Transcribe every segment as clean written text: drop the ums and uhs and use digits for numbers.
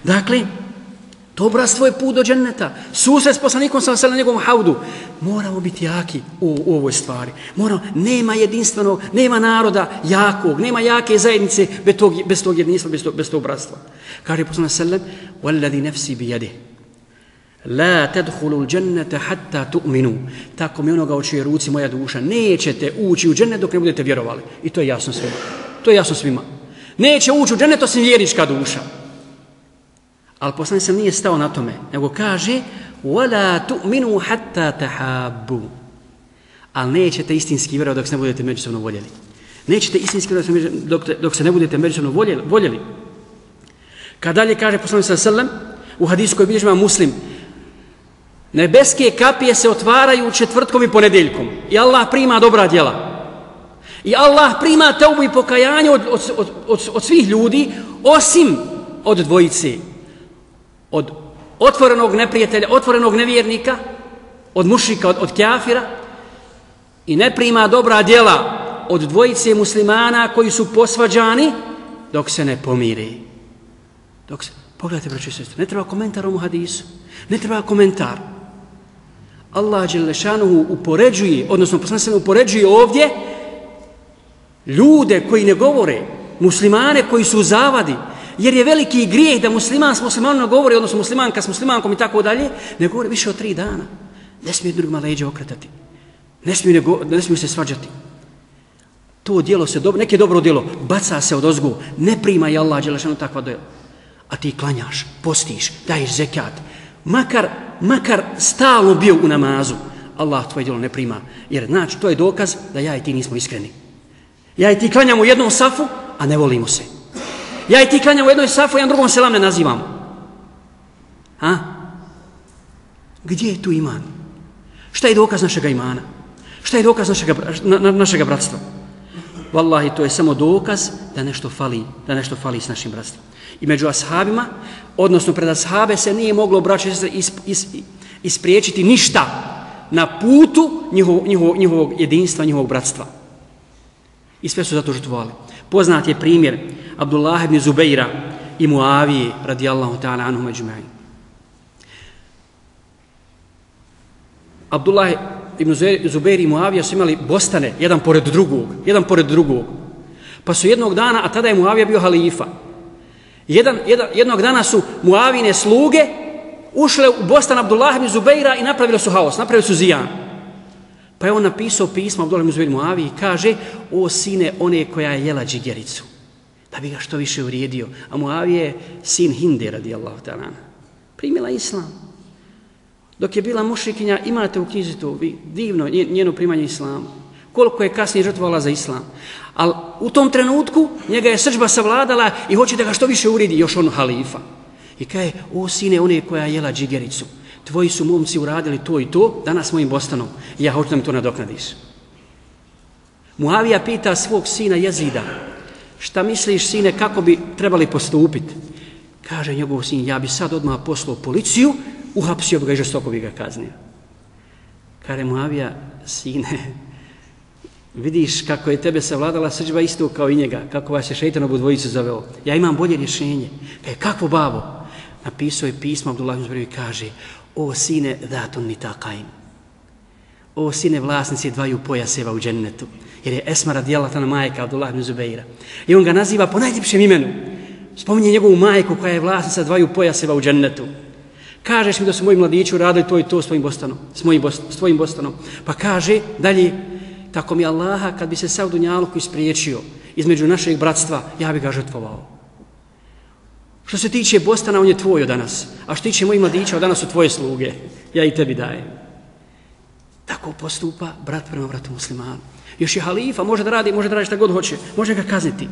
Dakle, to bratstvo je put do dženneta. Susret s poslanikom sallallahu alejhi ve sellem na njegovom haudu. Moramo biti jaki u ovoj stvari. Nema jedinstvenog, nema naroda jakog, nema jake zajednice bez tog jedinstva, bez tog bratstva. Kaže poslanik sallallahu alejhi ve sellem: "Wallazi nafsi bi yadihi la tadkhulu al-jannata hatta tu'minu." Tako mi onoga u čijoj ruci moja duša, nećete ući u džennet dok ne budete vjerovali. I to je jasno svima. To je jasno svima. Neće ući u džennet osim vjernička duša. Ali poslanik sam nije stao na tome, nego kaže: "Wala tu'minu hatta tahabbu." Ali nećete istinski vjerovati dok se ne budete međusobno voljeli. Nećete istinski vjerovati dok se ne budete međusobno voljeli. Kad dalje kaže poslanik sallallahu alejhi ve sellem u hadisu koji bilježi Muslim: "Nebeske kapije se otvaraju četvrtkom i ponedjeljkom i Allah prima dobra djela. I Allah prima teubu i pokajanje od svih ljudi, osim od dvojice. Od otvorenog neprijatelja, otvorenog nevjernika, od mušrika, od kafira, i ne prima dobra djela od dvojice muslimana koji su posvađani dok se ne pomire." Pogledajte, braćo i sestre, ne treba komentar ovom hadisu, ne treba komentar. Allah dželle šanuhu upoređuje, odnosno poslanik sallallahu upoređuje ovdje ljude koji ne govore, muslimane koji su u zavadi, jer je veliki grijeh da musliman s muslimanom govori, odnosno muslimanka s muslimankom i tako dalje, ne govore više od 3 dana. Ne smiju drugima leđa okretati, ne smiju se svađati. To djelo neke dobro djelo, baca se od ozgo, ne prima i Allah dželle šanuhu takva djela. A ti klanjaš, postiš, daješ zekat, makar stalno bio u namazu, Allah tvoje djelo ne prima. Jer znači, to je dokaz da ja i ti nismo iskreni. Ja i ti klanjamo u jednom safu, a ne volimo se. Ja i ti klanjamo u jednoj safu, jedan drugom selam ne nazivamo. Gdje je tu iman? Šta je dokaz našega imana? Šta je dokaz našega bratstva? Wallahi, to je samo dokaz da nešto fali s našim bratstvom. I među ashabima, odnosno pred ashabe se nije moglo, braćo i sestre, ispriječiti ništa na putu njihovog jedinstva, njihovog bratstva. I sve su zato žrtvovali. Poznat je primjer Abdullah ibn Zubeira i Muavije radijallahu ta'ala anhum ecma'in. Abdullah ibn Zubeir i Muavija su imali bostane jedan pored drugog. Pa su jednog dana, a tada je Muavija bio halifa, jednog dana su Muavine sluge ušle u bostan Abdullah ibn Zubeira i napravili su haos, napravili su zijan. Pa je on napisao pismo Abdullah ibn Zubeir Muaviji i kaže: "O sine one koja je jela džigericu", da bi ga što više urijedio. A Muavije je sin Hinde radijallahu ta'ala, primila islam. Dok je bila mušrikinja, imate u knjizi to divno njeno primanje islama. Koliko je kasnije žrtvovala za islam. Ali u tom trenutku njega je srdžba savladala i hoće da ga što više uredi, još on halifa. I kaže: "O sine one koja je jela džigericu, tvoji su momci uradili to i to, danas mojim bostanom, i ja hoću da mi to nadoknadiš." Muavija pita svog sina Jezida: "Šta misliš, sine, kako bi trebali postupiti?" Kaže njegov sin: "Ja bi sad odmah poslao policiju, uhapsio bi ga i žestoko bi ga kaznio." Kaže Muavija: "Sine, vidiš kako je tebe savladala srdžba isto kao i njega, kako vas je šejtan obu dvojicu zaveo. Ja imam bolje rješenje." Kaže: "Kakvo, babo?" Napisao je pismo Abdullah ibn Zubeir i kaže: "O sine datun nitaqain, o sine vlasnici dvaju pojaseva u džennetu." Jer je Esma radijallahu ta'ala majka Abdullah ibn Zubeira. I on ga naziva po najljepšem imenu. Spominje njegovu majku koja je vlasnica dvaju pojaseva u džennetu. "Kažeš mi da su moji mladići uradili to i to s tvojim bostanom." Pa kaže dalje: "Tako mi Allaha, kad bi se sav dunjaluk ispriječio između našeg bratstva, ja bi ga žrtvovao. Što se tiče bostana, on je tvoj od danas, a što tiče mojih mladića, od danas su tvoje sluge, ja i tebi dajem." Tako postupa brat prema bratu muslimanu. Još je halifa, može da radi šta god hoće, može ga kazniti.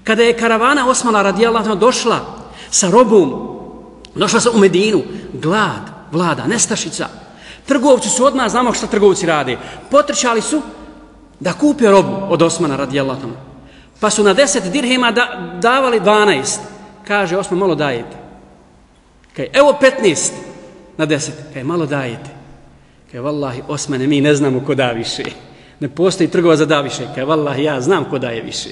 Kada je karavana Osmana radijallahu anhu došla sa robom, došla se u Medinu, glad vlada, nestašica. Trgovci su odmah, znamo šta trgovci rade, potrčali su da kupe robu od Osmana radijallahu anhu. Pa su na 10 dirhema davali 12. Kaže Osman: "Malo dajete." Kaže: "Evo 15 na 10. Kaže: "Malo dajete." Kaže: "Wallahi Osmane, mi ne znamo ko da više. Ne postoji trgovac za da više." Kaže: "Wallahi, ja znam ko daje više."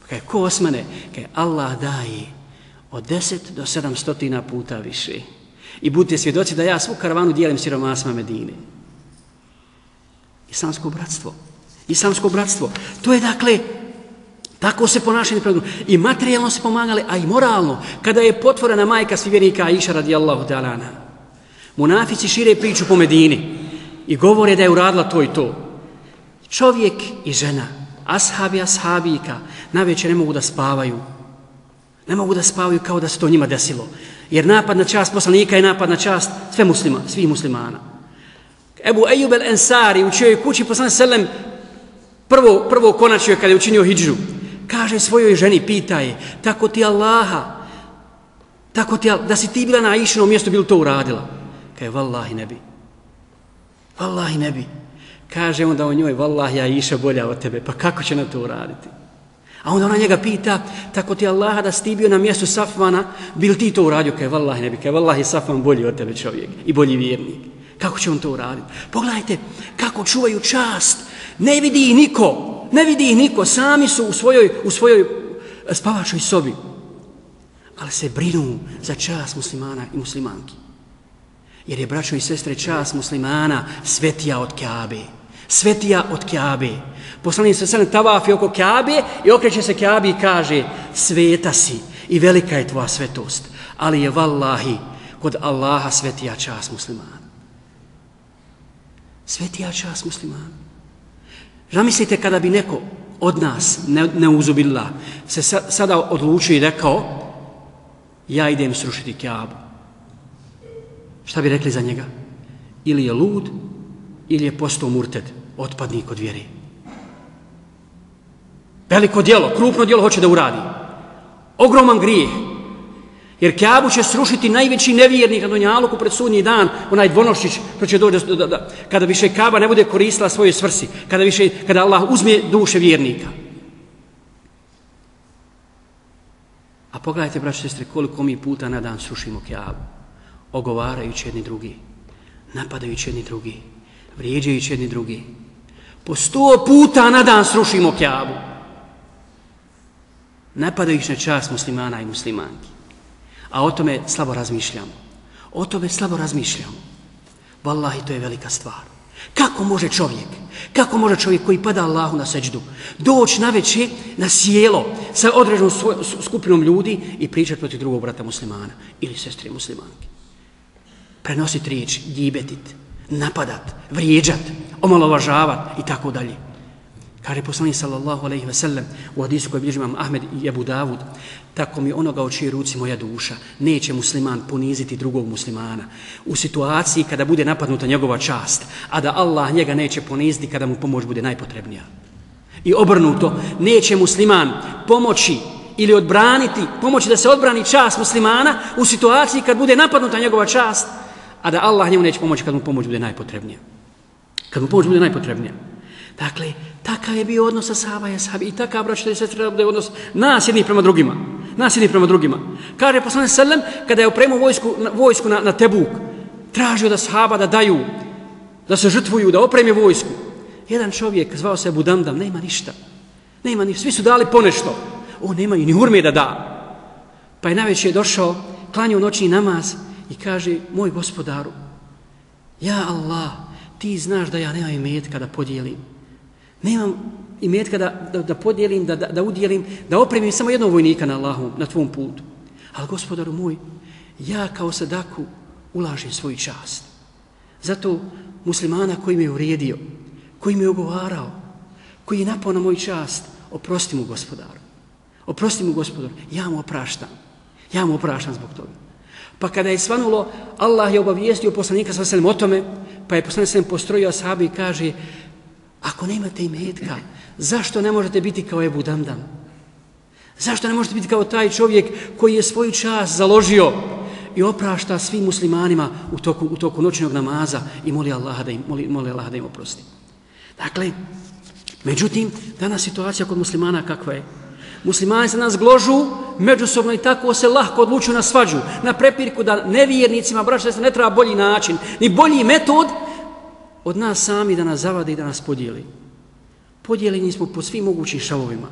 Kaže: "Ko Osmane?" Kaže: "Allah daje Od 10 do 700 puta više. I budite svjedoci da ja svu karavanu dijelim siromasima Medine. Islamsko bratstvo. Islamsko bratstvo. To je dakle, tako se ponašanje i materijalno se pomagali, a i moralno. Kada je potvorena majka svih vjernika Aisha radijallahu ta'ala anha, munafici šire priču po Medini i govore da je uradila to i to. Čovjek i žena, ashabi, ashabika, navečer ne mogu da spavaju. Ne mogu da spavaju kao da se to njima desilo. Jer napad na čast poslanika je napad na čast svih muslimana. Ebu Ejub el-Ensari u čijoj kući poslanik sellem prvo konačio kada je učinio hidžu. Kaže svojoj ženi, pita je, tako ti Allaha, da si ti bila na Aišinom mjestu, bi li to uradila? Kaže, vallahi ne bi. Vallahi ne bi. Kaže onda o njoj, vallahi Aiša bolja od tebe, pa kako će na to uraditi? A onda ona njega pita, tako ti Allaha da si ti bio na mjestu Safvana, bi li ti to uradio? Kaže, vallahi ne bi. Kaže, vallahi Safvan bolji od tebe čovjek i bolji vjernik. Kako će on to uraditi? Pogledajte kako čuvaju čast. Ne vidi ih niko. Ne vidi ih niko. Sami su u svojoj spavačoj sobi. Ali se brinu za čast muslimana i muslimanki. Jer je, braćo i sestre, čast muslimana svetija od Kjabe. Svetija od Kjabe. Poslanik se sve tavafi oko Kjabe i okreće se Kjabi i kaže, sveta si i velika je tvoja svetost. Ali je vallahi kod Allaha svetija čast muslimana. Svetija čast muslimana. Zamislite kada bi neko od nas, ne uzubillah, se sada odlučio i rekao, ja idem srušiti Kjabu. Šta bi rekli za njega? Ili je lud, ili je postao murted, otpadnik od vjere. Veliko djelo, krupno djelo hoće da uradi. Ogroman grijeh. Jer Kjabu će srušiti najveći nevjernik na dunjaluku pred sudnji dan, onaj dvonoščić, to će doći kada više Kaba ne bude koristila svojoj svrsi, kada Allah uzme duše vjernika. A pogledajte, braći i sestre, koliko mi puta na dan srušimo Kjabu, ogovarajući jedni drugi, napadajući jedni drugi, vrijeđajući jedni drugi. Po 100 puta na dan srušimo Kjabu, napadajući na čast muslimana i muslimanki. A o tome slabo razmišljamo. O tome slabo razmišljamo. Wallahi, to je velika stvar. Kako može čovjek koji pada Allahu na seđdu doći navečer na sjelo sa određenom skupinom ljudi i pričati protiv drugog brata muslimana ili sestre muslimanke? Prenositi riječ, gibetit, napadat, vrijeđat, omalovažavat i tako dalje. Kaže poslanik sallallahu alejhi ve sellem u hadisu koji bilježi imam Ahmed i Ebu Davud, tako mi onoga u čijoj ruci moja duša, neće musliman poniziti drugog muslimana u situaciji kada bude napadnuta njegova čast, a da Allah njega neće poniziti kada mu pomoć bude najpotrebnija. I obrnuto, neće musliman pomoći ili pomoći da se odbrani čast muslimana u situaciji kad bude napadnuta njegova čast, a da Allah njemu neće pomoći kad mu pomoć bude najpotrebnija. Kad mu pomoć bude najpotrebnija. Dakle, takav je bio odnos ashaba i ashabi i takav, braćo i sestre, je odnos nas jednih prema drugima. Nas jednih prema drugima. Kaže poslanik sellem, kada je opremio vojsku na Tebuk, tražio da ashaba da daju, da se žrtvuju, da opreme vojsku. Jedan čovjek, zvao se Abu Damdam, nema ništa. Svi su dali ponešto. On nema ni hurme da da. Pa je navečer došao, klanjao noćni namaz i kaže, moj gospodaru, ja Allah, ti znaš da ja nemam imetka da podijelim. Nemam imetka da podijelim, da udjelim, da opremim samo jednog vojnika na Allahu, na tvom putu. Ali gospodaru moj, ja kao sadaku ulažem svoju čast. Zato muslimana koji me je uvrijedio, koji me je ogovarao, koji je napao na moju čast, oprosti mu gospodaru. Oprosti mu gospodaru, ja mu opraštam. Ja mu opraštam zbog toga. Pa kada je svanulo, Allah je obavijestio poslanika sallallahu alejhi ve sellem o tome, pa je poslanik sallallahu alejhi ve sellem postrojio ashabe i kaže, ako nemate imetka, zašto ne možete biti kao Ebu Damdam? Zašto ne možete biti kao taj čovjek koji je svoju čast založio i oprašta svim muslimanima u toku noćnog namaza i moli Allaha da im oprosti? Dakle, međutim, danas situacija kod muslimana kakva je? Muslimani se nas gložu međusobno i tako se lahko odlučuju na svađu, na prepirku da nevjernicima, braćo, ne treba bolji način, ni bolji metod od nas sami da nas zavade i da nas podijeli. Podijeljeni smo po svim mogućim šavovima.